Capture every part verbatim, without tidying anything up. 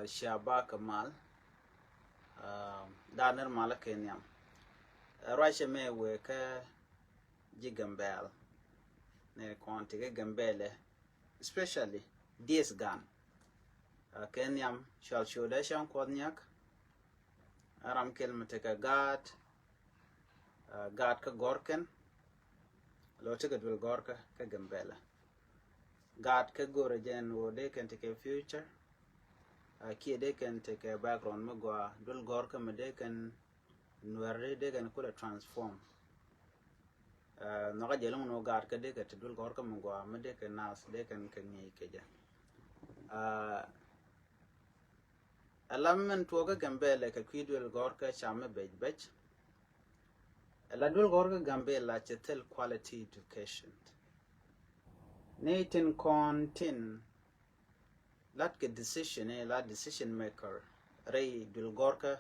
Cia bak kɛ mal, dan nir mal kɛ nhiam. Ruacɛ mɛ wee kä ji̱ Gambɛl ni kɔn ti kɛ Gambɛlɛ, especially dies gan kɛ nhiam cual cu dee cäŋ kuɔth nyak. Ram kel mi tekɛ gaat, gaat kä gɔrkɛn lo tekɛ duel gɔrkä kä Gambɛlɛ. Gaat kä go̱rɛ jɛn woo dee kɛn tekɛ future. Kiɛ dee kɛn tekɛ background mi gɔaa duel gɔrkä mi dee kɛn nuɛr dee kɛn kulɛ transform. Nhɔkä jɛ loŋ ni woo gaat kä dee kɛ te duel gɔrkä mi gɔaa mi dee kɛ nath dee kɛn kɛ ŋi̱i̱c kɛ jɛ. Ɛ la min tuɔɔkä Gambɛlɛ kɛ kui̱ duel gɔrkä ca mi bɛc bɛc. Ɛ la duel gɔrkä Gambɛlɛ cɛ thil quality education. Ni tin kɔn tin lat kɛ decision ni la decision maker rɛy duel gɔrkä.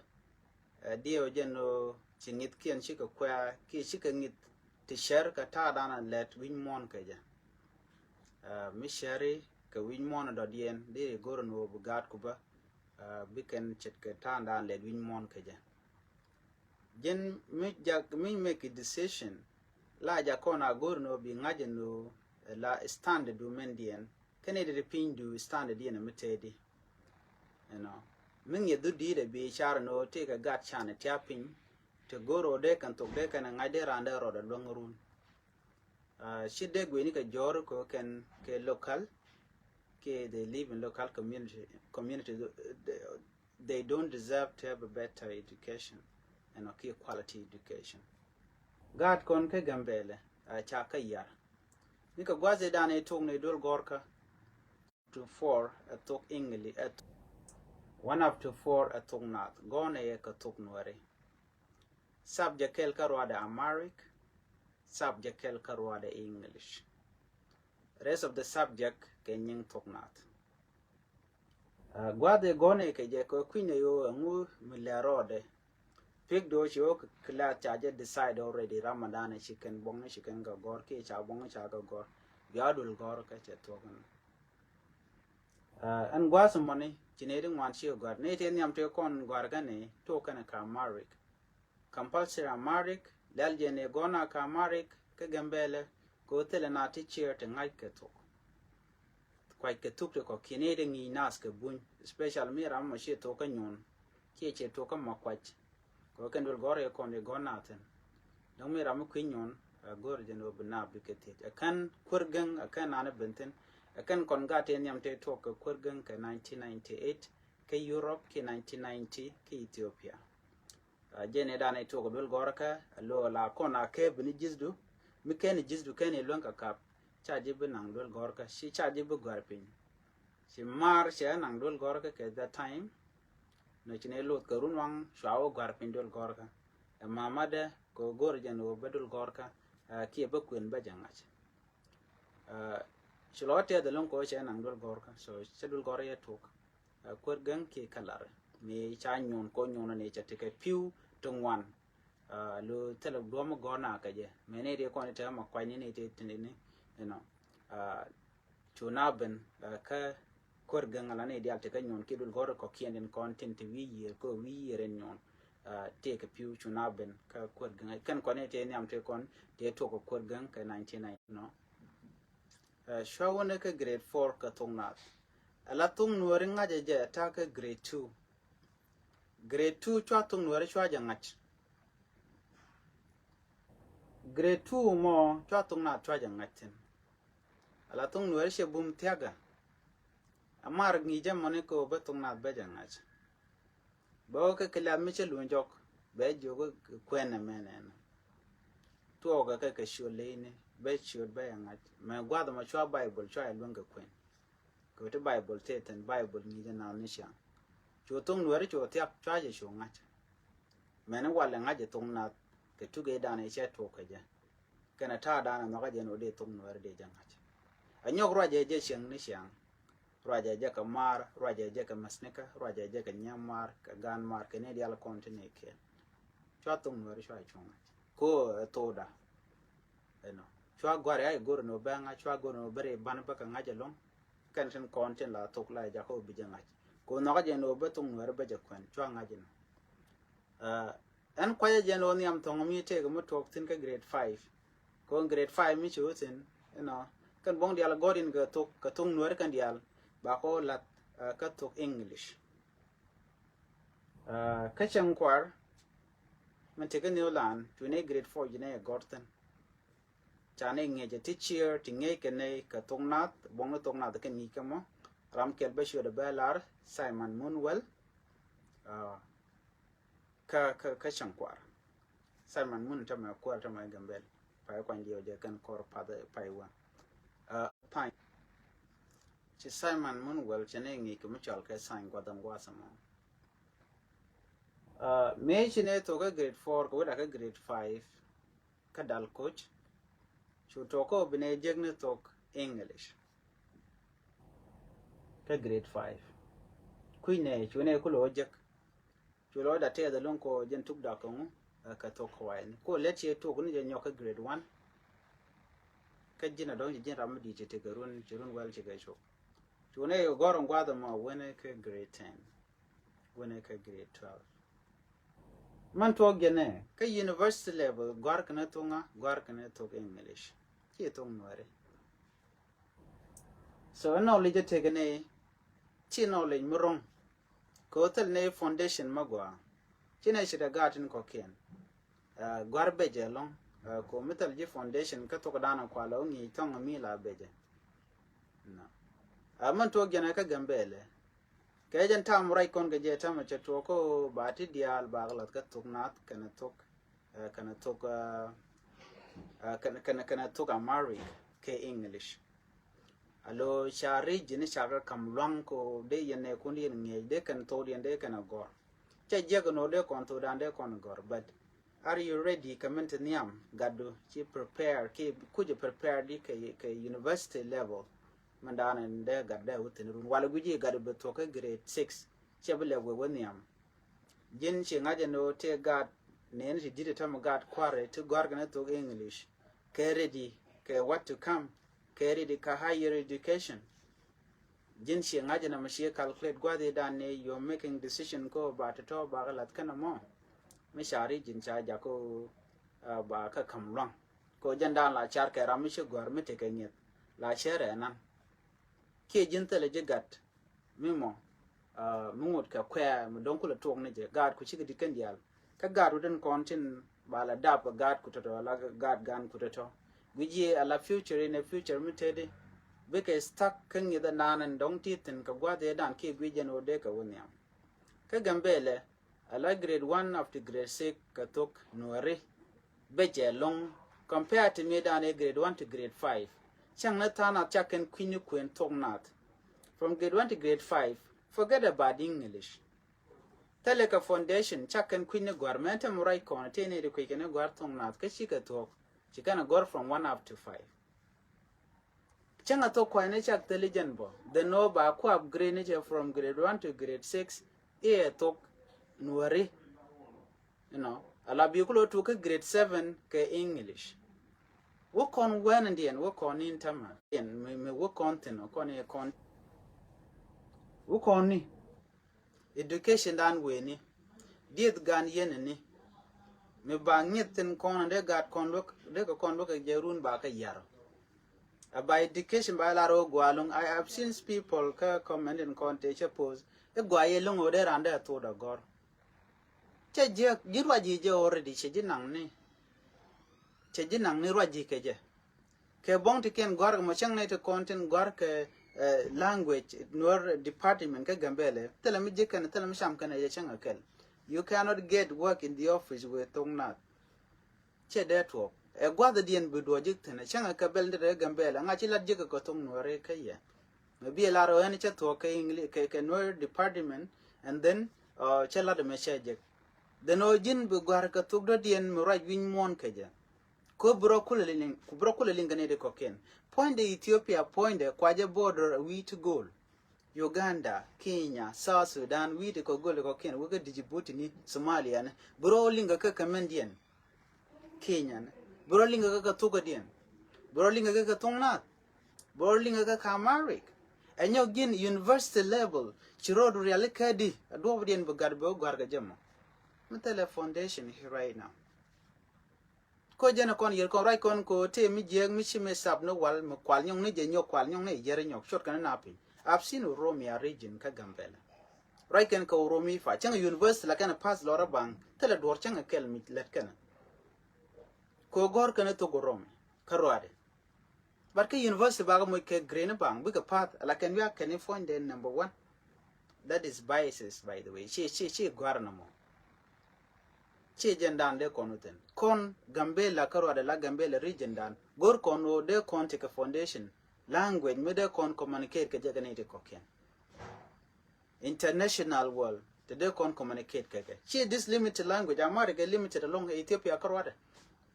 Diɛw jɛn ni ci ŋi̱th kiɛn cikɛ kuɛ̈ɛ̈ kiɛ cikɛ ŋi̱th ti cär kɛ ta̱a̱ danɔ lɛt wi̱ny muɔ̱ɔ̱n kɛ jɛ. Mi cäri kɛ wi̱ny muɔ̱ɔ̱n dɔ̱diɛn di go̱r ni woo bi gaat ku bä bi kɛn ce̱tkɛ ta̱a̱ danɔ lɛt wi̱ny muɔ̱ɔ̱n kɛ jɛ. Jɛn mi jak mi make a decision la jak kɔn a go̱r ni woo bi ŋa̱c ni woo la standard du mɛn diɛn. Kɛn i̱ di piny du standard diɛn mi tëëdi. Ɛnɔ mi ŋi̱eth du di̱i̱t ɛ bi car ni woo tëëkɛ gat can ɛ tiap piny. Ti go̱r woo dee kɛn thok dee kɛn ɛ ŋa̱c dee raan dee rɔɔd ɛ luäŋ run. Ci dee gueni kɛ jɔɔri kɛ kɛn kɛ local. Kɛ they live in local community, community they don't deserve to have a better education. Ɛnɔ kiɛ quality education. Gaat kɔn kä Gambɛlɛ a ca kä yar ni kɛ gua̱th i̱ dan i̱ tok ni duel gɔrkä. To four ɛ thok English ɛ one up to four ɛ thok nath gɔnɛ yɛ kɛ thok nuɛri. Subject kɛl kä ruadɛ Amharic. Subject kɛl kä ruadɛ English. Rest of the subject kɛ nyiŋ thok nath. Gua̱dhi gɔ̱nɛ kɛ jɛ kɛ kui̱nɛ yo̱o̱ ɛŋu mi lɛ rɔɔdɛ. Pik do̱ ci wä kɛ la ca jɛ decide already Ramadan ci kɛn buɔ̱ŋ ci kɛn kɛ gɔ̱r kiɛ ca buɔ̱ŋ ca kɛ gɔ̱r. Bia dul gɔ̱r kɛ cɛ thuɔ̱k ɛn. Ɛn gua̱th mɔni ci nɛ di ŋuan ci gɔ̱r ni ti nhiam ti kɔn gɔ̱r kɛn ni tok kɛn ka Amharic. Compulsory Amharic lɛl jɛ ni gɔna ka Amharic kä Gambɛlɛ. Kɛ wä thilɛ na ti cier ti ŋa̱c kɛ thok. Kuac kɛ thuk ti kɔ kiɛ ni di ŋi̱i̱c nath kɛ buny, especially mi ram mɔ ci thok kä nyuɔn kiɛ ci thok kä ma kuac. Kɛ wä kɛn duel gɔr yɛ kɔn di gɔna thin. Dɔ̱ŋ mi ram mi kui̱ nyuɔn a go̱r jɛ ni wä bi naap bi kɛ thiec. Ɛ kɛn kuer gɛŋ ɛ kɛn nani ben thin. Ɛ kɛn kɔn gat ti nhiam ti tuɔk kɛ kuer gɛŋ kɛ nineteen ninety eight kä Europe kiɛ nineteen ninety kä Ethiopia. Jɛn i̱ dan i̱ tuɔk duel gɔrkä a lo̱ la kɔn a kɛ bini ji̱thdu mi kɛn i̱ ji̱thdu kɛn i̱ luäŋ kɛ kap. Ca ji̱ bi naŋ duel gɔrkä ci ca ji̱ bi gɔ̱a̱r piny. Ci mar cɛ naŋ duel gɔrkä kɛ that time. Nɔ ci ni luth kɛ run waŋ cua wä gɔ̱a̱r piny duel gɔrkä. Ɛ mamadɛ kɛ go̱r jɛn wä bä duel gɔrkä. Kiɛ bä kuën bä jɛ ŋa̱c. Ci lɔ tɛth ɛlɔ̱ŋ kɛ wä cɛ naŋ duel gɔrkä so cɛ duel gɔrkä yɛ tuɔk. Kuer gäŋ kiɛ kä lar mi ca nyuɔn kɔ nyuɔn ni ca tekɛ pi̱w ti ŋuan. Lo thilɛ duɔm gɔna kɛ jɛ mɛ ni ti kɔn ti ma kuany ni ti ti ni inɔ. Cu na ben kä kuer gäŋ ala ni dial tekɛ nyuɔn kiɛ dul gɔr kɔ kiɛn din kɔn tin ti wi̱i̱ yiër kɔ wi̱i̱ yiër in nyuɔn. Ti kɛ pi̱w cu na ben kä kuer gäŋ kɛn kɔn ni ti nhiam ti kɔn ti tuɔk kɛ kuer gäŋ kɛ nineteen ninety nɔ. Cua wä ni kä grade four kä thok nath. Ala thok nuɔri ŋa̱cɛ jɛ ta kä grade two. Grade two cua thok nuɔri cua jɛ ŋa̱c. Grade two mɔ cua thok nath cua jɛ ŋa̱c thin. Ala thok nuɔri cɛ bum thiakä. Amar ŋi̱i̱cɛ mɔni kɛ wä bä thok nath bä jɛ ŋa̱c. Bä wä kä kɛ lath mi cɛ luny jɔk bɛ jiök kuɛn ɛmɛn ɛn. Tuɔɔkɛ kɛ kɛ ciöt leyni bɛ ciöt bɛ yɛ ŋa̱c mɛ gua̱th ɛmɔ cua Bible cua yɛ luäŋ kɛ kuɛn. Kɛ ti Bible tëë thi̱n Bible ŋi̱i̱cɛ nath ni ciaŋ. Cu thoŋ nuɛri cu thiak cua jɛ cu ŋa̱c. Mɛni walɛ ŋa̱c jɛ thoŋ nath kɛ tukä i̱ danɛ cɛ tuɔɔk kɛ jɛ. Kɛnɛ ta̱a̱ danɛ nhɔkä jɛ ni wä dee thoŋ nuɛri dee jɛ ŋa̱c. Ɛ nyɔk ruacɛ jɛ cieŋ ni ciaŋ. Ruacɛ jɛ kɛ maar, ruacɛ jɛ kɛ mäthnikä, ruacɛ jɛ kɛ nyɛm maar, kɛ gaan maar, kɛ ni dial kɔn ti ni kɛɛl. Cua thoŋ nuɛri cua cu ŋa̱c. Ko ɛ thokda. Ɛnɔ. Cua guari a i̱ go̱ri ni wä bɛ ŋa̱c, cua go̱ri ni wä bɛ ri ban bä kɛ ŋa̱c ɛlɔ̱ŋ. Kɛn tin kɔn tin la thok la jakä wä bi jɛ ŋa̱c. Kɛ ɣöö nhɔkä jɛ ni ɣöö bä thok Nuɛri bä jɛ kuɛn cua ŋa̱c inɔ. Ɛn kuacä jɛ ni ɣöö nhiam thɔŋ mi tëëk mi tuɔɔk thi̱n kä grade five. Kɛ ɣöö grade five mi ci wä thi̱n inɔ, kɛn buɔ̱ŋ diaal gɔ̱r in kɛ thok, kɛ thok Nuɛri kɛn diaal ba kɛ ɣöö la̱th kä thok English. Kä cäŋ kuar min te kä New Land, cuɛ nɛy grade four ji̱ nɛy ɛ gɔ̱r thi̱n. Ca nɛy ŋi̱eec ɛ ti cier ti ŋi̱eec kɛ nɛy kɛ thok nath, buɔ̱ŋni thok nath kɛ ŋi̱i̱c kɛ mɔ. Ram kɛl bä ciötdɛ bä lar Simon Munwell. Kä, kä, kä cäŋ kuar. Simon Mun tämɛ kuar tämɛ Gambel. Pay kuany diɛw jɛ kɛn kɔr path pay wä. Pay. Ci Simon Munwell ci nɛy ŋi̱i̱c kɛ mi cɔal kɛ Sany Guath ɛn gua̱a̱th ɛmɔ. Mëë ci nɛy thok kä grade four kɛ wä dak kä grade five. Kä dal koc. Cu tuɔk kä bi nɛy jek ni thok English. Kä grade five. Kui̱ nɛy cu nɛy kulɛ wä jek. Cu lɔcda tɛth ɛlɔ̱ŋ kɔ jɛn tuk dak kɛ ŋu kɛ thok kɛ wa̱i̱ni. Kɔ lɛt ciɛ tok ni jɛ nyɔk kä grade one. Kä ji̱n a dɔ̱ŋ ci ji̱n ram mi di̱i̱t ci tekɛ run, ci run wäl cikɛ cop. Cu nɛy gɔ̱r in gua̱a̱th ɛmɔ wen kä grade ten. Wen kä grade twelve. Mɛn tuɔɔk jɛ nɛ kä university level gɔ̱a̱r kɛn thok ŋa, gɔ̱a̱r kɛn thok English. Ci thok Nuɛri. So knowledge tekɛ nɛ ci knowledge mi ro̱ŋ. Kɛ ɣöö thil nɛ foundation mi gɔaa. Ci nɛ ci dɛ gaat tin kɔ̱kiɛn. Gɔ̱a̱r becɛ ɛlɔ̱ŋ. Kɛ ɣöö mi thil ji̱ foundation kä thok dan kualɛ wä ŋi̱i̱c thɔŋ mi la becɛ. Mɛn tuɔɔk jɛn ɛ kä Gambɛlɛ. Kɛ jɛn tam ruac kɔn kɛ jɛ tamɛ cɛ tuɔɔk kä ba ti diaal ba kɛ lath kä thok nath kɛnɛ thok, kɛnɛ thok, kɛnɛ, kɛnɛ, kɛnɛ thok Amharic kɛ English. Alo ca ri̱c ji̱n ca kɛ kam luaŋ ko dee yɛn nɛ kun yɛn ŋiɛc dee kɛn thok diɛn dee kɛn a gɔr. Cɛ jiɛk nɔ dee kɔn thok dan dee kɔn gɔr, but are you ready kɛ min ti nhiam gatdu ci prepare ki kucɛ prepare di kɛ, kɛ university level. Min dan in dee gat dee wä thin run wala guici gat bi thuɔk kä grade six. Cɛ bi lɛ wee wä nhiam. Ji̱n ci ŋa̱c ɛn ɣöö tëë gaat nɛɛni ti di̱t ɛ tämɛ gaat kua̱rɛ ti gɔ̱a̱r kɛn ɛ thok English kɛ ready kɛ what to come kɛ ready kɛ higher education. Ji̱n ci ŋa̱c ɛn ɛmɛ ci calculate gua̱thidan ni you're making decision kä ba tɔ̱tɔ̱ ba kɛ lath kɛn ɛmɔ. Mi cari ji̱n ca jakä ba kä ka̱m lua̱ŋ. Kɛ jɛn dan la car kɛ ram mi ci gɔ̱a̱r mi tekɛ ŋi̱eth la cɛ rɛɛ nan. Kiɛ ji̱n thilɛ ji̱ gat mi mɔ mi ŋot kɛ kuɛɛ mi do̱ŋ kulɛ tuɔk ni jɛ gaat ku cikɛ di̱t kɛn diaal. Kä gaat wä tin kɔn tin ba la dap kɛ gaat ku tɔtɔ la gaat gan ku tɔtɔ. Guic yɛ a la future in a future mi teti bikɛ stuck kä ŋi̱th a naan in dɔ̱ŋ ti thin kɛ gua̱th yɛ dan kiɛ guic jɛn wä dee kɛ wä nhiam. Kä Gambɛlɛ a la grade one up to grade six kɛ thok Nuɛri. Becɛ loŋ compare to mi dan ɛ grade one to grade five. Cäŋ ni tha̱a̱ŋ nath ca kɛn kui̱ni kuën thok nath. From grade one to grade five, forget about English. Thilɛ kɛ foundation ca kɛn kui̱ni gɔ̱a̱r mɛ tɛm ruac kɔn tëë ni di kui̱ kɛn gɔ̱a̱r thok nath kä cikɛ thuɔ̱k. Ci kɛn a gɔ̱r from one up to five. Cäŋ a thok kua̱cni cak thil i̱ jɛn bɔ. Then ɣöö ba ku upgrade ni cɛ from grade one to grade six i̱ ɛ thok Nuɛri. You know, a la bi ku lo̱ tuk kä grade seven kɛ English. Wä kɔn wɛn indiɛn wä kɔn ni in tämɛ. Indiɛn mi, mi wä kɔn thin wä kɔn ni kɔn. Wä kɔn ni. Education dan weni. Dieth gan yeni ni. Mi ba ŋi̱th thin kɔn dee gat kɔn luäk dee kɛ kɔn luäk kɛ jɛ run ba kɛ yar. A ba education ba lar wä gualuŋ. I have seen people kä comment in kɔn te cɛ post. I̱ gua yɛ luŋ wä dee ran dee a thot a gɔr. Cɛ jiɛ ji̱ ruac yi jɛ already cɛ ji̱ naŋ ni. Cɛ ji̱ naŋ ni ruac yi kɛ jɛ. Kɛ buɔ̱ŋ ti kiɛn gɔ̱a̱r kɛ mɔ cäŋ nɛy ti kɔn tin gɔ̱a̱r kɛ language Nuer department kä Gambɛlɛ. Thilɛ mi ji̱ kɛn thilɛ mi cam kɛn ɛ jɛ cäŋ ɛ kɛl. You cannot get work in the office with thok nath. Cɛ dee tuɔɔk ɛ gua̱thdiɛn bi duɔ̱ɔ̱c ji̱ thi̱n ɛ cäŋ ɛ kɛ bɛl ni rɛ Gambɛlɛ ŋa̱c ci lat ji̱ kɛ kɛ thok Nuɛri kä yɛ. Mɛ bi ɛ lar ɛ ɣän cɛ thuɔɔk kɛ English kɛ, kɛ Nuer department and then cɛ lat ɛmɛ cɛ jek. Then ɔ ji̱n bi gɔ̱a̱r kɛ thok dɔ̱diɛn mi ruac wi̱ny muɔ̱ɔ̱n kɛ jɛ. Ku bi rɔ kulɛ liŋ, ku bi rɔ kulɛ liŋ kɛ ni di kɔkiɛn. Puɔ̱nydɛ Ethiopia, puɔ̱nydɛ kuacɛ border wi̱i̱ ti go̱o̱l. Uganda, Kenya, South Sudan, wi̱i̱ ti kɔ go̱o̱l kɔkiɛn, wekɛ Djibouti ni Somalia ni. Bi rɔ liŋ kɛ kɛ kɛmɛndiɛn. Kenya ni. Bi rɔ liŋ kɛ kɛ thokɛdiɛn. Bi rɔ liŋ kɛ kɛ thok nath. Bi rɔ liŋ kɛ kɛ Amharic. Ɛ nyɔk ji̱n university level, ci road riali kädi, a duɔp diɛn bi gat bi wä gɔ̱a̱r kɛ jɛ mɔ. Mi thilɛ foundation here right now. Ko jɛn ɛ kɔn yɛr kɔn ruac kɔn ko tëë mi jiɛɛk mi ci mi sap ni wal mi kual nyɔŋ ni jɛ nyɔk kual nyɔŋ ni yɛr nyɔk cuɔt kɛn ni na piny. I've seen Oromia region kä Gambela. Ruac kɛn kɛ Oromia fa cäŋ university la kɛn pass lɔrä baŋ thilɛ duɔr cäŋ kɛl mi lɛt kɛn. Ko gɔr kɛn thok Oromia kä ruadɛ. But kä university bakɛ moc kɛ grade ni baŋ bikɛ pass la kɛn wiak kɛn puɔ̱nydɛ number one. That is biases, by the way. Ci ci ci gɔr nɔmɔ. Ci jɛn dan dee kɔn within kɔn Gambela kä ruadɛ la Gambela region dan gor kɔn wä dee kɔn tekɛ foundation language mi dee kɔn communicate kɛ jɛ kɛ ni ti kɔkiɛn. International world te dee kɔn communicate kɛ kɛ. Ci this limited language Amharic ɛ limited along Ethiopia kä ruadɛ.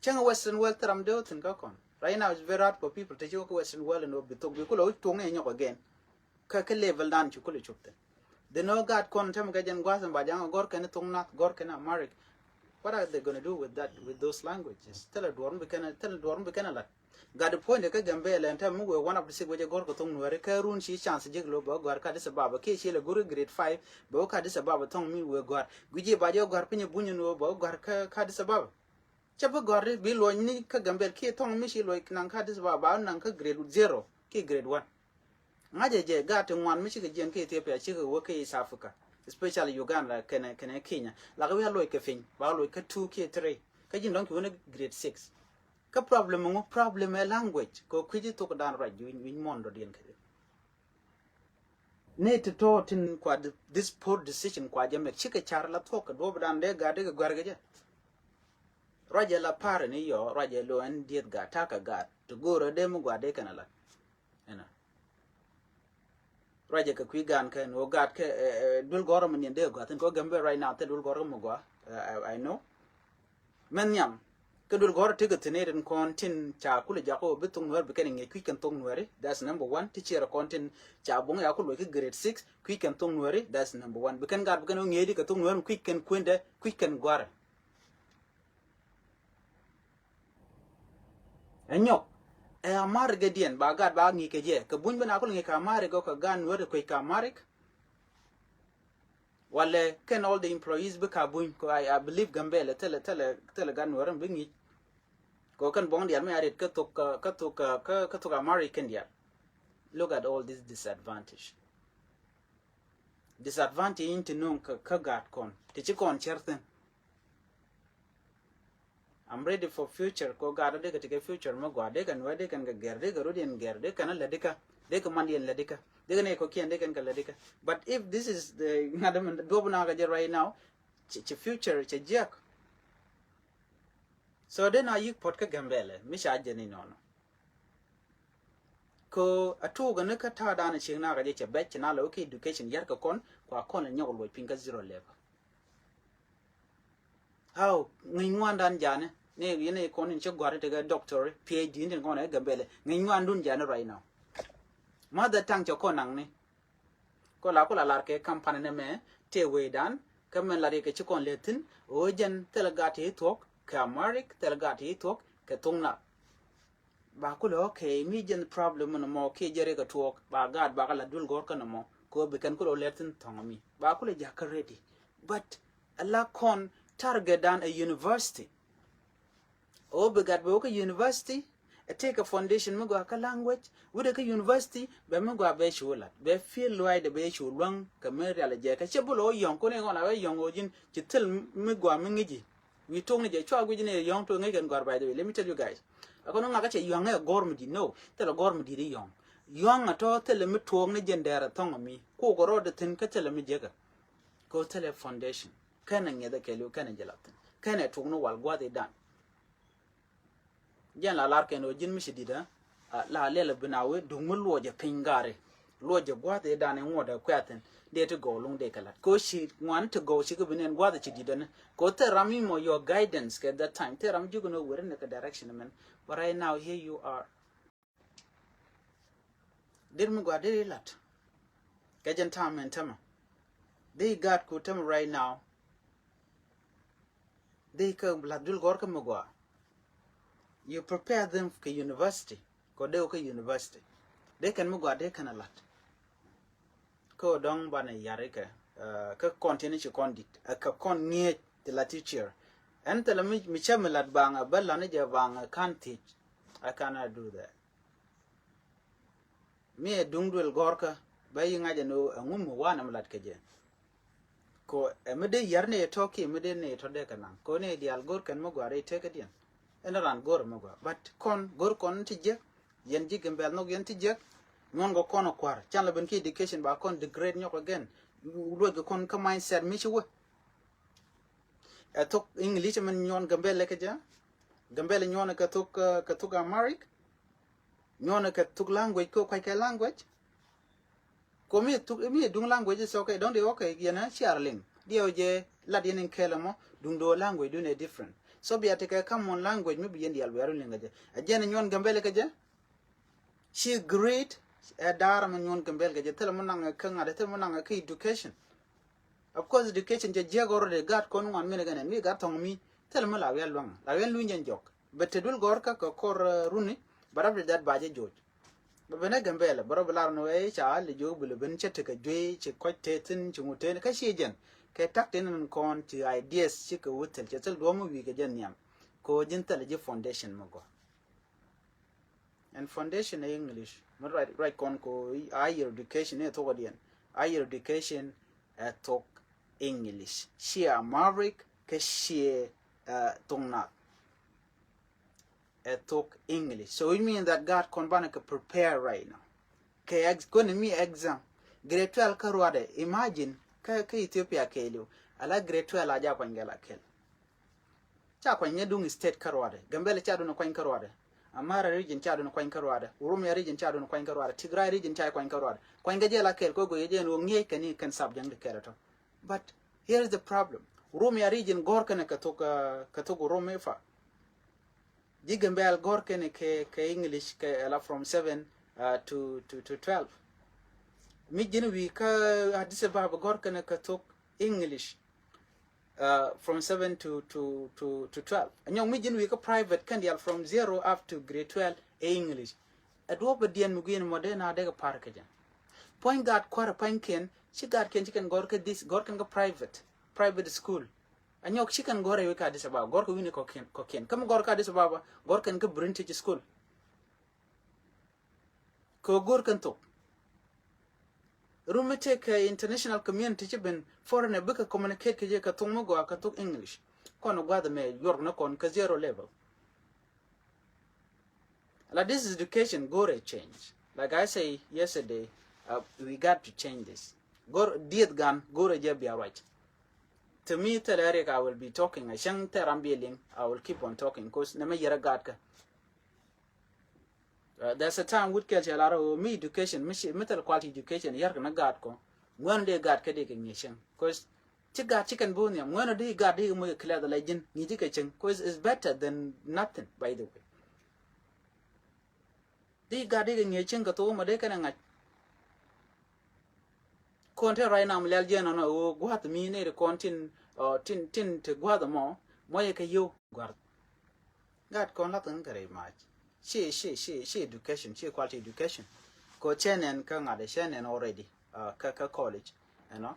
Cäŋ Western world thil ram dee wä thin kä kɔn. Right now it's very hard for people te ci wä kä Western world ni wä bi thok bi kulɛ wä tuŋ ni nyɔk again. Kä kä level dan ci kulɛ cop thin. Dee nɔ gaat kɔn tɛm kɛ jɛn gua̱th in ba jaŋ a gɔr kɛn thok nath gɔr kɛn Amharic. What are they gonna do with that, with those languages? Thilɛ duɔr mi bi kɛn, thilɛ duɔr mi bi kɛn a lat. Gat puɔ̱nydɛ kä Gambela ɛn tɛm mi wee one of the six wecɛ gɔ̱r kɛ thoŋ Nuɛri kä run ci chance jek lo bɛ gɔ̱a̱r kä Addis Ababa kiɛ ci lɛ go̱r grade five bɛ wä kä Addis Ababa thoŋ mi wee gɔ̱a̱r. Guici ba jɛ gɔ̱a̱r piny buny ni wee bɛ gɔ̱a̱r kä, kä Addis Ababa. Cɛ bi gɔ̱a̱r bi luɔ̱ny ni kä Gambela kiɛ thoŋ mi ci luɔ̱ny naŋ kä Addis Ababa ba naŋ kä grade zero kiɛ grade one. Ŋa̱cɛ jɛ gaat ti ŋuan mi cikɛ jiɛn kä Ethiopia cikɛ wä kä East Africa, especially Uganda kɛnɛ, kɛnɛ Kenya. Lak wi̱i̱ a luɔ̱c kɛ piny ba luɔ̱c kä two kiɛ three kä ji̱n dɔ̱ŋ ci wä ni grade six. Kä problem ŋu? Problem ɛ language kɛ kui̱ci thok dan ruac wi̱ny, wi̱ny muɔ̱n dɔ̱diɛn kɛ jɛ. Ni ti tɔ̱ tin kua di-, this poor decision kua jɛ mɛk cikɛ car la thuɔk kɛ duɔ̱p dan dee gat dee kɛ gua̱r kɛ jɛ. Ruac ɛ la par ni yɔ ruac ɛ lo ɛn dieth gat ta̱kä gat ti go̱o̱rä dee mi gua̱r dee kɛn a la. Ɛnɔ. Ruacɛ kɛ kui̱ gan kɛn ɣöö gat kɛ, eh, eh, duel gɔ̱rä mi niɛn dee gɔ̱a̱thin kɛ ɣöö Gambela right now thil duel gɔ̱rä mi gɔ̱a̱. Eh, I, I know. Mɛn nhiam kɛ duel gɔ̱rä tekɛ thi̱n irin kɔn tin ca kulɛ jak ɣöö bi thok Nuɛri bi kɛn ŋi̱eec kui̱ kɛn thok Nuɛri. That's number one. Ti ciɛrɛ kɔn tin ca buɔ̱ŋ ya kulɛ kɛ grade six kui̱ kɛn thok Nuɛri. That's number one. Bi kɛn gat bi kɛn ɣöö ŋi̱eec di kɛ thok Nuɛri mi kui̱ kɛn kuendɛ kui̱ kɛn gɔ̱rä. Ɛ nyɔk ɛ Amharic kɛ diɛn ba gat ba ŋi̱i̱c kɛ jɛ kɛ buny ben a kul ŋi̱i̱c kɛ Amharic kɛ kɛ gan Nuɛri kuec kɛ Amharic. Walɛ kɛn all the employees bi ka buny kɛ I, I believe Gambela thilɛ, thilɛ, thilɛ gan Nuɛri bi ŋi̱i̱c. Kɛ kɛn buɔ̱ŋ diaal mi a ret kä thok, kä, kä thok, kä, kä, kä thok Amharic kɛn diaal. Look at all this disadvantage. Disadvantage in ti nuŋ kä, kä gat kɔn ti ci kɔn cär thin. I'm ready for future kɛ gat dee kɛ ti kɛ future mi gɔaa dee kɛ nuɛ dee kɛn kɛ gɛr dee kɛ rut yɛn gɛr dee kɛn a lɛ dikä dee kɛ man yɛn lɛ dikä dee kɛ nɛ kɔ kiɛn dee kɛn kɛ lɛ dikä. But if this is the ŋa̱t mi duɔp na kɛ jɛ right now ci, ci future ci jiɛk. So dee na yik puɔt kä Gambela mi ca jɛ ni nɔnɔ. Kɛ a tuuk ni kä ta̱a̱ da̱a̱n cieŋ nakä jɛ cɛ bɛc ci na lɛ wä kä education yar kɛ kɔn kua kɔn lɛ nyɔk luɔc piny kä zero level. How ŋi̱ny ŋuan dan jani ni yini kɔn in ci gɔ̱a̱r ni tekɛ doctor, P H D ni tin kɔn ɛ Gambela ŋi̱ny ŋuan dun jani right now. Mother tongue cɛ kɔn naŋ ni. Kɔ la kula lar kɛ company ni mɛ tëë wee dan kä mɛn lar yɛ kɛ ci kɔn lɛ thin ɣöö jɛn thilɛ gat ti thuɔk kɛ Amharic, thilɛ gat ti thuɔk kɛ thok Nath. Ba kulɛ okay mi jɛn problem ni mɔ kiɛ jɛ rikɛ tuɔɔk ba gaat ba kɛ la duel gɔ̱r kä ni mɔ kɛ ɣöö bi kɛn kulɛ lɛr thin thɔŋ mi ba kulɛ jakä ready. But a la kɔn target dan a university. Ɣöö bi gat bɛ wä kä university ɛ tekɛ foundation mi gɔaa kä language wi̱dɛ kä university bɛ mi gɔaa bɛ cu lat bɛ feel luaydɛ bɛ cu luäŋ kɛ mi rial jɛ kɛ cɛ bulɛ wä yɔ̱ŋ kun in ɣɔn a wä yɔ̱ŋ ɣöö ji̱n ci thil mi gɔaa mi ŋi̱ci. Wi̱i̱ tuɔ̱ŋni jɛ cua guic ni yɔ̱ŋ tuɔ̱ŋ ŋäc kɛn gɔ̱a̱r, by the way. Let me tell you guys. Akɔn ŋakä cɛ yɔ̱ŋ ɛ gɔ̱r mi di̱t, no. Thilɛ gɔ̱r mi di̱t i̱ yɔ̱ŋ. Yɔ̱ŋ atɔ thilɛ mi tuɔ̱ɔ̱k ni jɛn dɛɛr ɛ thɔ̱ŋ mi. Kukɛ rɔɔd thi̱n kä thilɛ mi jekɛ. Kɛ thilɛ foundation. Kɛnɛ ŋiɛth ɛ kɛɛliw kɛnɛ jɛ lath thi̱n. Kɛnɛ tuk ni wal gua̱th i̱ dan. Jɛn la lar kɛn ɣöö ji̱n mi ci di̱t ɛ. A, la lɛl a bin a wee duŋ mi luɔcɛ piny gari. Luɔcɛ gua̱th i̱ dan i̱ ŋuɔ̱t ɛ kuɛ̈thin dee ti gɔw luŋ dee kɛ la̱t kɛ ɣöö ci ŋuan ti gɔw ci kɛ bi nɛn gua̱th i̱ ci di̱t ɛn. Kɛ ɣöö thil ram i̱ mɔ your guidance kɛ that time thil ram ji̱ kɛ ni weri ni kɛ direction mɛn. But right now here you are. Dee mi gua̱th dee i̱ la̱t kɛ jɛn time mɛn tämɛ. Dee i̱ gaat ku tämɛ right now. Dee kɛ la̱t dul gɔ̱r kä mi gɔaa. You prepare them kɛ university. Kɔ dee wä kä university. Dee kɛn mi gɔaa dee kɛn a la̱t. kä dɔ̱ŋ banɛ yar ikɛ. Kä kɔn tin ci kɔn dit ɛ kɛ kɔn ŋi̱eec ti la teacher. Ɛn thilɛ mi cä mi lat baŋ ɛ bä lan ijɛ baŋ ɛ kan thiec. I cannot do that. Mi ɛ duŋ duël gɔ̱rkä bä yi ŋa̱c ɛn ɣöö ɛŋu mi wanɛ mi lat kɛ jɛ. Ko ɛ mi dee yar ni ɛ tɔ̱ ki mi dee ni ɛ tɔ̱ dee kɛ naŋ ko ni diaal go̱r kɛn mi gɔaa rɛy tekädiɛn. Ɛn ran go̱r mi gɔaa but kɔn go̱r kɔn ti jiäk. Yɛn ji̱ Gambɛl nhɔk yɛn ti jiäk. Nyuɔn kɛ kɔn ɛ kua̱r can la ben ki education ba kɔn degrade nyɔk again. Luɔc kɛ kɔn kä mindset mi ci wä. Ɛ thok English min nyuɔn Gambɛl kɛ jɛ. Gambɛl nyuɔn kɛ thok kɛ thok Amharic. Nyuɔn kɛ thok language kɛ kuac kɛ language. Ko mi thuk mi duŋ language is okay dɔŋ di okay yɛn a ciar liŋ diɛw jɛ lat yɛn in kɛl mɔ duŋ do language dun a different. So bia ti kɛ kam mɔn language mi bi yɛn dial wiaru liŋ kɛ jɛ a jɛn nyuɔn Gambɛl kɛ jɛ. Ci great ɛ da̱a̱r mɛ nyuɔn Gambɛl kɛ jɛ thilɛ mɔ naŋ kä ŋa̱t thilɛ mɔ naŋ kä education. Of course education jɛ jiɛk already gat kɔn ŋuan minɛ kɛnɛ mi gat thɔŋ mi thilɛ mɔ la wial luaŋ la wial luny jɛn jɔk. Bɛ te duel gɔ̱rkä kɛ kɔr runi. But after that ba jɛ joc. Bɛ ben ɛ Gambɛl bɛ rɔ bi lar ni wee ca li jiök bi lɛ ben cɛ tekɛ juey ci kɔc te thin ci ŋut te ni kä ci jɛn kɛ tak te ni kɔn ci ideas ci kɛ wut thil cɛ thil duɔ̱m mi wi̱i̱ kɛ jɛ nhiam. Ko ji̱n thil ji̱ foundation mi gɔ̱. And foundation ɛ English mi ruac kɔn ko higher education ni thokdiɛn. Higher education ɛ thok English ciɛ Amharic kɛ ciɛ thok Nath. Ɛ thok English. So it means that gat kɔn banɛ kɛ prepare right now. Kɛ ex kɔn mi exam grade twelve kä ruadɛ imagine kä kä Ethiopia kɛɛliw. Ala grade twelve a ja kuany gɛl a kɛl. Ca kuany ŋɛ duŋ state kä ruadɛ Gambɛl ca dun kuany kä ruadɛ. Amhara region ca dun kuany kä ruadɛ. Oromia region ca dun kuany kä ruadɛ. Tigray region ca kuany kä ruadɛ. Kuany gɛ jɛ la kɛl kɔ goyɛ jɛ ni wä ŋiɛc kɛn ni kɛn subject di kɛl tɔ. But here is the problem. Oromia region gɔr kɛn kɛ thok kɛ thok Oromia fa. Ji̱ Gambɛl gɔr kɛn kɛ kɛ English kɛ ala from seven to to to twelve. Mi ji̱n wi̱i̱ kä Addis Ababa gɔr kɛn kɛ thok English from seven to to to to twelve. Anyɔŋ mi ji̱n wi̱i̱ kä private kɛn dial from zero up to grade twelve ɛ English. Ɛ duɔ̱p bɛ diɛn mi gui̱n mɔ dee na dee kɛ par kɛ jɛ. Puɔ̱ny gaat kuarɛ puɔ̱nykiɛn ci gaatkiɛn ci kɛn gɔr kɛ this gɔr kɛn kɛ private private school. Anyɔk ci kɛn gɔr ɛ wi̱i̱ kä Addis Ababa gɔr kɛ wi̱ni kɔkiɛn kɔkiɛn kä mi gɔr kä Addis Ababa gɔr kɛn kä Brin Teachers School. Kɛ go̱r kɛn thok. Rum mi tëë kɛ international community ci ben foreigner bikɛ communicate kɛ jɛ kɛ thok mi gɔaa kɛ thok English. Kɔn gua̱th mɛ yuɔrk ni kɔn kɛ zero level. La this is education go̱r ɛ change. Like I say yesterday, we got to change this. Go̱r dieth gan go̱r ɛ jɛ bia ruac. To me thilɛ rik I will be talking a cäŋ thil ram bi liŋ. I will keep on talking cause nɛ mɛ yɛrɛ gat kä. There's a time wut kɛl cɛ lar ɣöö mi education mi thil quality education yar kɛ ni gaat kɔ. Ŋuɛn dee gaat kä dee kɛ ŋi̱eec cäŋ cause ci gaat ci kɛn bo̱o̱ nhiam ŋuɛn dee gaat dee kɛ moc kɛ clear the legend ŋi̱i̱c ci kɛ cäŋ cause is better than nothing by the way. Dee gaat dee kɛ ŋi̱eec cäŋ kɛ thok mɔ dee kɛn ɛ ŋa̱c. Kɔn te ruac nam lial jiɛn nɔnɔ ɣöö gua̱th mi neri kɔn tin tin tin te gua̱th mɔ mɔ yɛ kɛ yio̱w gua̱th. Gat kɔn lath ŋä kɛ rɛy mac. Ci ci ci ci education ci quality education. Kɔ cɛ nɛn kä ŋa̱t cɛ nɛn already kä kä college. Ɛnɔ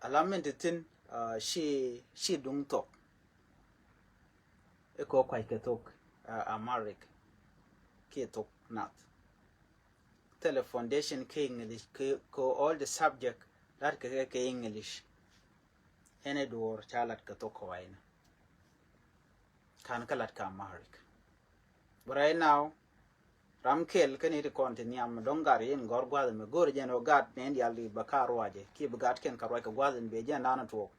ala min ti thin ci ci duŋ thok. Ikɔ kuac kɛ thok Amharic kiɛ thok Nath. Thilɛ foundation kɛ English kɛ all the subject lat kɛ kɛ English. Ɛn ɛ duɔɔr ca lat kɛ thok kɛ wainɛ. Kan kä lat kɛ Amharic. But right now ram kɛl kä ni ti kɔn ti nhiam dɔ̱ŋ gat in gɔr gua̱th in mi go̱r jɛn ɔ gat ni in dial di bɛ ka ruacɛ kiɛ bi gat kɛn ka ruac kɛ gua̱th in bɛ jɛn dan tuɔk.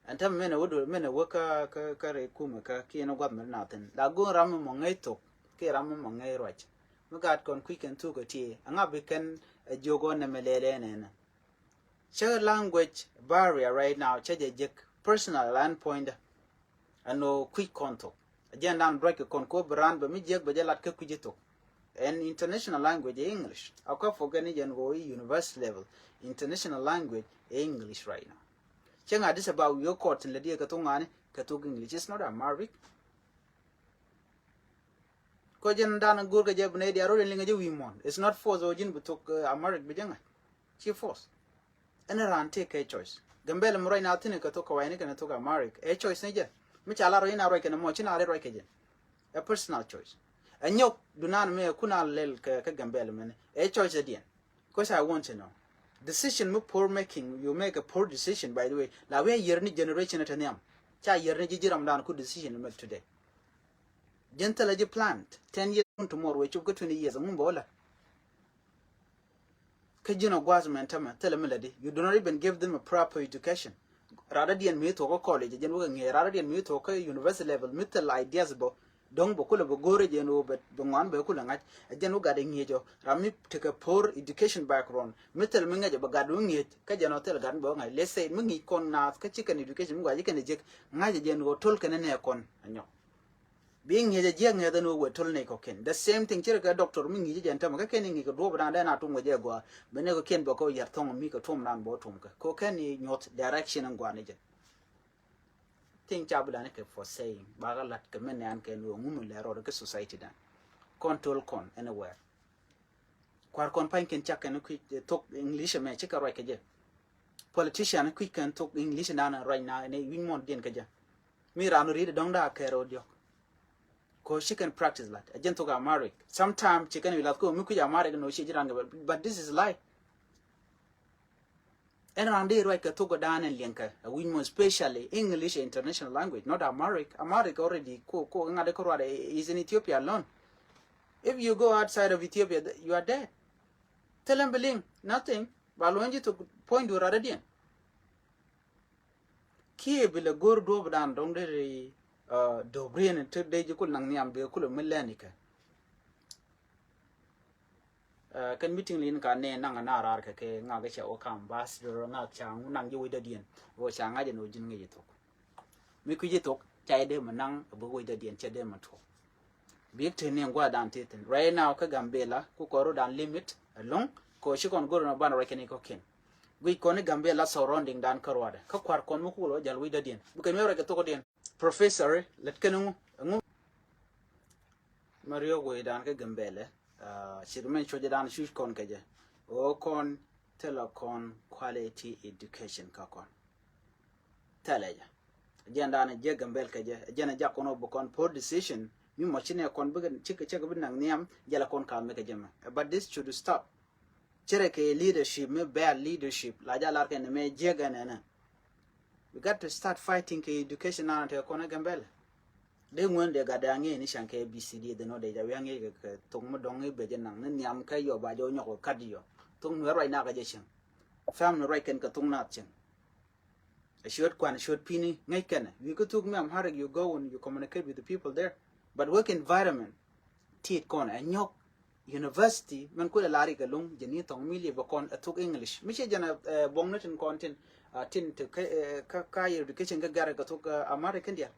Ɛn täämɛ min ɛ wä duɔl min ɛ wä kä kä kä rɛy kumɛ kä kiɛ ni gua̱th mi ri na thin la go̱o̱n ram mi mɔ ŋäc thok kiɛ ram mi mɔ ŋäc ruac. Mi gaat kɔn kui̱c kɛn thuk ɛ tiee ɛŋa bi kɛn ɛ jiök ɣän nɛmɛ lɛl ɛn ɛnɛ. Cä language barrier right now cä jɛ jek personal an puɔ̱nydä. Ɛn ɣöö kui̱c kɔn thok a jiɛn dan ruac kɛ kɔn ko bi raan bɛ mi jiäk bɛ jɛ lat kä kui̱c ɛ thok. Ɛn international language ɛ English a kuɛ forget ni jɛn ɣöö i̱ university level international language ɛ English right now. Cäŋ Addis Ababa wi̱i̱ ɣä kɔɔt tin lɛ diɛ kɛ thok ŋa̱ni kɛ thok English, it's not Amharic. Kɔ jɛn dan go̱r kɛ jɛ bi nɛy diaal rot in liŋ kɛ jɛ wi̱i̱ muɔ̱ɔ̱n. It's not force ɔ ji̱n bi thok Amharic bi jɛ ŋa̱c. Ci force. Ɛn raan tëë kɛ choice. Gambɛl mi ruac na thi̱n kɛ thok kɛ wa̱i̱ni kɛn thok Amharic. Ɛ choice ni jɛ. Mi ca lar rɔ in a ruac kɛn mɔ ci na ri ruac kɛ jɛ. Ɛ personal choice. Ɛ nyɔk dunan mi ɛ kun a lɛl kɛ Gambɛl mɛn. Ɛ choice ɛ diɛn. Because I want to know. Decision mi poor making, you make a poor decision, by the way. La wi̱i̱ a yier ni generation ɛ te nhiam. Ca yier ni ji̱ ji̱ ram dan ku decision mi make today. Jɛn thilɛ ji̱ plan. Ten years, tomorrow wee cop kä twenty years, ŋun bä wä la. Kä ji̱n a gua̱a̱th mɛn tämɛ thilɛ mi lätdi. You do not even give them a proper education. Radä diɛn mi thuɔ̱k kä college, jɛn wä kɛ ŋi̱eec. Radä diɛn mi thuɔ̱k kä university level, mi thil ideas bä. Dɔ̱ŋ bɛ kulɛ bɛ go̱o̱rɛ jɛn ɣöö bɛ ŋuan bɛ kulɛ ŋa̱c. Ɛ jɛn wä gat ɛ ŋi̱eec ɔ. Ram mi tekɛ poor education background, mi thil mi ŋäcɛ bɛ gat wä ŋi̱eec. Kä jɛn ɔ thil gat mi bɛ wä ŋa̱c. Let's say mi ŋi̱i̱c kɔn naath kä ci kɛn education mi gua̱c ci kɛn ɛ jek. Ŋa̱cɛ jɛn ɣöö to̱l kɛn ɛ nɛɛ kɔn ɛ nyɔk. Bi ŋi̱eec ɛ jiɛk ŋi̱eec ɛn ɣöö wee to̱l nɛy kɔ̱kiɛn. The same thing, cirɛ kɛ doctor mi ŋi̱i̱c jɛ ɛn tämɛ kä kɛn i̱ ŋi̱i̱c kɛ duɔ̱ɔ̱p dan dɛn a tum kɛ jɛ gɔaa. Bɛ nɛy kɔ̱kiɛn bɛ kɔ yɛr thɔŋ mi kɛ tuɔm dan bɛ wä tum kɛ kɛ kɛn i̱ nyuɔ̱th direction in gua̱a̱r ni jɛ. Thing ca bi dan kɛ for saying, bakɛ lat kɛ mɛn nɛn kɛn ɣöö ŋum in lɛ rɔɔd kɛ society dan. Kɔn to̱l kɔn anywhere. Kua̱r kɔn pa̱ny kɛn cak kɛn kui̱ thok English ɛmɛ cikɛ ruac kɛ jɛ. Politician kui̱ kɛn thok English naan ruac na ni wi̱ny muɔ̱n diɛn kɛ jɛ. Mi ran ri̱t dɔ̱ŋ da kɛɛr ɔ diɔ̱k. Ko ci kɛn practice lat. Ɛ jɛn thok Amharic. Sometimes ci kɛn wi̱i̱ lath ko mi kui̱ Amharic no ci ji̱ ran kɛ bɛ. But this is life. Ɛn ran di ruac kɛ thok dan ɛn liɛŋ kɛ. Ɛ wi̱ny muɔ̱n, especially English international language, not Amharic. Amharic already ko, ko ŋa̱t kɛ ruat is in Ethiopia alone. If you go outside of Ethiopia, th-, you are dead. Thilɛ mi bi liŋ, nothing. Ba luɔ̱ny ji̱ thok puɔ̱ny duɔ̱ɔ̱r radä diɛn. Kiɛ bi lɛ go̱r duɔ̱ɔ̱p dan dɔ̱ŋ dee ri, uh, duɔ̱ɔ̱p rien te dee ji̱ kul naŋ nhiam bi kul mi lɛn ikɛ. Uh, kɛn meeting lin ka nɛ naŋ na raar kɛ kɛ ŋak cɛ wä ka ambassador ŋak ca ŋu naŋ ji̱ wecdä diɛn. Wä ca ŋa̱c ɛn wä ji̱n ŋäc ithok. Mi kui̱c ithok ca idee mi naŋ bi wecdä diɛn cɛ dee mi tuɔk. Bik te ni ŋuadan ti thin. Right now kä Gambela ku kɔru dan limit along. Ko ci kɔn goru na ban rɔc kɛn i kɔkin. Guic kɔn i Gambela surrounding dan kä ruadɛ. Kä kuar kɔn mi ku lo jal wi̱c dadiɛn. Bikɛ mi rɔc kɛ thok diɛn. Professor, let kɛn ŋu, ŋu. Mario guic dan kä Gambela. Uh, ci rumen cuɔc dan cuc kɔn kɛ jɛ. O kɔn thilɛ kɔn quality education kä kɔn. Thilɛ jɛ. Jɛn dan jiɛ Gambel kɛ jɛ. Jɛn jak kɔn ɔ bi kɔn poor decision. Mi mɔ ci nɛ kɔn bikɛ cikɛ cɛ kɛ bi naŋ nhiam jɛ la kɔn ka mi kɛ jɛ mɛ. But this should stop. Cɛ rɛ kɛ leadership mi bad leadership la ja lar kɛ ni mɛ jiɛ gɛ nɛ nɛ. We got to start fighting kɛ education na tɛ kɔn ɛ Gambel. Dee ŋuɛn dee gat dee aŋee ni can kɛ A B C D dee nɔ dee ja wi̱i̱ aŋee kɛ thok mi dɔŋ i̱ bɛ jɛ naŋ ni nhiam kɛ yɔ ba jɛ wä nyɔk kɛ kat yɔ. Thok mi ruac na kɛ jɛ cieŋ. Family ruac kɛn kɛ thok na cieŋ. A ciöt kuan, a ciöt pi̱ni ŋäc kɛnɛ. Wi̱i̱ kä thuk mi Amharic, you go and you communicate with the people there. But work environment, tit kɔn ɛ nyɔk university, mɛn kulɛ la rik ɛlɔ̱ŋ, jɛ ni thɔŋ mi liep ɛ kɔn ɛ thuk English. Mi ciɛ jɛn ɛ buɔ̱ŋni tin kɔn tin, ah, tin te kä, eh, kä, kä education kä gɛr ɛ kɛ thuk, eh, Amharic kɛn dial.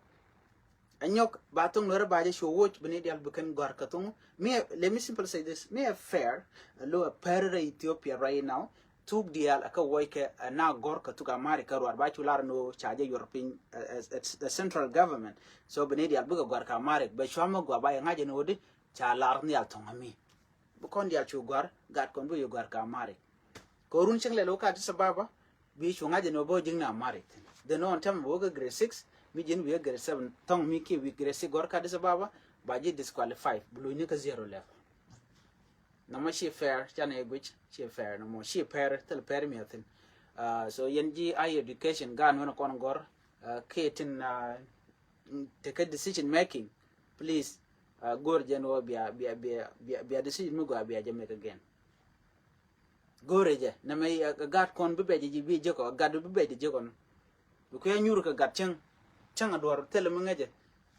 Ɛ nyɔk ba thoŋ nuɛrɛ ba jɛ cu woc bi ni dial bi kɛn gɔ̱a̱r kɛ thoŋ. Mi ɛ, let me simply say this. Mi ɛ fair, ɛ lo ɛ pɛr rɛ Ethiopia right now. Thuk dial ɛ kɛ woc kɛ ɛ na gɔ̱r kɛ thuk Amharic kɛ ruar ba cu lar ni ɣöö ca jɛ yuɔr piny ɛ, ɛ, ɛ, ɛ central government. So bi ni dial bikɛ gɔ̱a̱r kɛ Amharic bɛ cua mɛ gɔaa ba yɛ ŋa̱c ni ɣöö di ca lar nhial thoŋ ami. Bi kɔn dial cu gɔ̱a̱r gat kɔn bi yɛ gɔ̱a̱r kɛ Amharic. Kɛ run cieŋ lɛl wä kä Addis Ababa, bi cu ŋa̱c ɛn wä bä ji̱n ni Amharic. Dhen wä ɛn tɛmɛ bä wä kä grade six, mi ji̱n wi̱i̱ kä grade seven, thɔŋ mi kiɛ wi̱i̱ grade six gɔ̱r kä Addis Ababa, ba ji̱ disqualify, bi lunyni kä zero level. Nɔmɔ ci fair, canɛ guic, ci fair, nɔmɔ ci fair, thil fair mi a thin. Ah, so yɛn ji̱ higher education, gaan wän kɔn gɔ̱r, ah, kiɛ tin, ah, tekɛ decision making, please, ah, go̱r jɛn wä bia, bia, bia, bia, bia decision mi gɔaa bia jɛ make again. Go̱rɛ jɛ nɛmɛ, ɛ, ɛ gat kɔn bi bɛc ji̱ bi jek ɔ, gat bi bɛc ji̱ jek ɔ. Bi kuɛ nyur kɛ gat cäŋ. Cäŋ a duɔr thilɛ mi ŋäcɛ.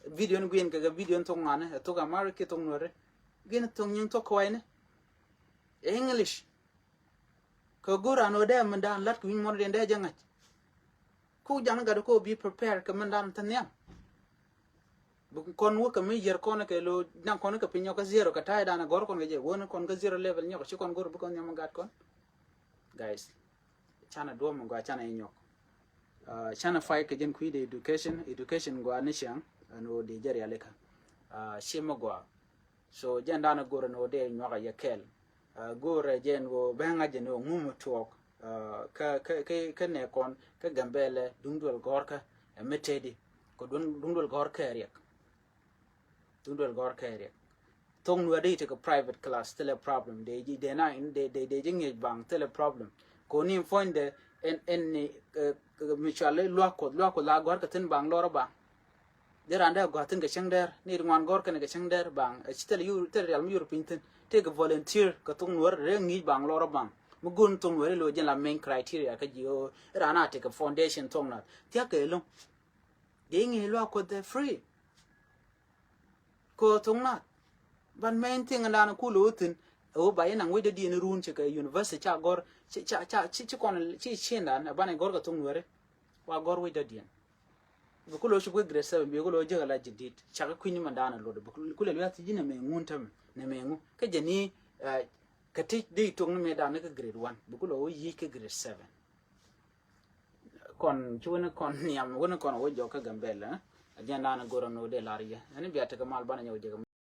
Video ni guiɛn kɛ, kɛ video ni thok ŋuani, ɛ thok Amharic kiɛ thok Nuɛri. Guiɛn thok nyiŋ thok kɛ wa̱i̱ni. Ɛ English. Kɛ go̱r an ɣöö dee mindan lat kɛ wi̱ny muɔ̱n diɛn dee jɛ ŋa̱c. Ku jaŋ gat ko bi prepare kɛ mindan te nhiam. Bi kɔn wä kɛ mi yier kɔn kɛ lo naŋ kɔn kɛ piny nyɔk kä zero kɛ ta̱a̱ dan gɔ̱r kɔn kɛ jɛ wä ni kɔn kä zero level nyɔk ci kɔn go̱r bi kɔn nhiam gat kɔn. Guys, canɛ duɔ̱m gɔaa canɛ inyɔk. Ah, canɛ fight kɛ jɛn kui̱dɛ education, education gɔaa ni ciaŋ ɛn ɣöö di jɛ rialikä. Ah, ci mi gɔaa. So jɛn danɛ go̱rɛ ni ɣöö dee nyuak a yɛ kɛl. Go̱rɛ jɛn ɣöö bɛ ŋa̱c jɛ ni ɣöö ŋu mi tuɔɔk kä kä kä kä nɛ kɔn kä Gambɛlɛ duŋ duel gɔ̱rkä ɛ mi teti kɛ duŋ duel gɔ̱rkä ɛ riɛk. Duŋ duel gɔ̱rkä ɛ riɛk. Thok Nuɛr dee tekɛ private class thilɛ problem. Dee ji̱ dee na dee dee dee ji̱ ŋi̱eec baŋ thilɛ problem. Koni puɔ̱nydɛ ɛn ɛn ni mi cual luak Kuɔth, luak Kuɔth la gɔ̱rkä thi̱n baŋ lɔrä baŋ. Dee raan dee a gɔ̱a̱thin kɛ cäŋ dɛr ni ri ŋuan gɔ̱r kɛn kɛ cäŋ dɛr baŋ ɛ ci thil yur thil rial mi yur piny thi̱n. Tëëkɛ volunteer kɛ thok Nuɛr rɛ ŋi̱i̱c baŋ lɔrä baŋ mi go̱o̱n thok Nuɛr ri lo̱ jɛn la main criteria kä ji̱ ɣöö raan a tekɛ foundation thok Nuɛr thia̱k kɛ lo̱ŋ. Dee ŋi̱i̱c luak Kuɔth ɛ free. Kɛ thok Nuɛr. But main thing in dan ku lo̱ thi̱n ɛ ɣöö ba yɛ naŋ wec dee diɛn run ci kɛ university ca gɔ̱r ci ca ca ci ci kɔn ci ci in dan ɛ banɛ gɔ̱r kɛ thok Nuɛri. Wa gɔ̱r wec dee diɛn. Bi ku lo̱ cuk wec grade seven bi ku lo̱ ji̱ kɛ la ji̱ dit cak kui̱ni man dan ɛ lot bi ku lɛ luath ji̱ nɛ mɛ ŋun tämɛ nɛ mɛ ŋu kä jɛ ni kɛ ti di tok ni mɛ dan ni kä grade one bi ku lo̱ wec yic kä grade seven. Kɔn ci wuni kɔn niam wuni kɔn wec jɔk kä Gambɛlɛ. A jiɛn dan ɛ go̱r ɛ ni wec dee lar yɛ ɛn bia tekɛ mal banɛ nyɛ wec jɛ kɛ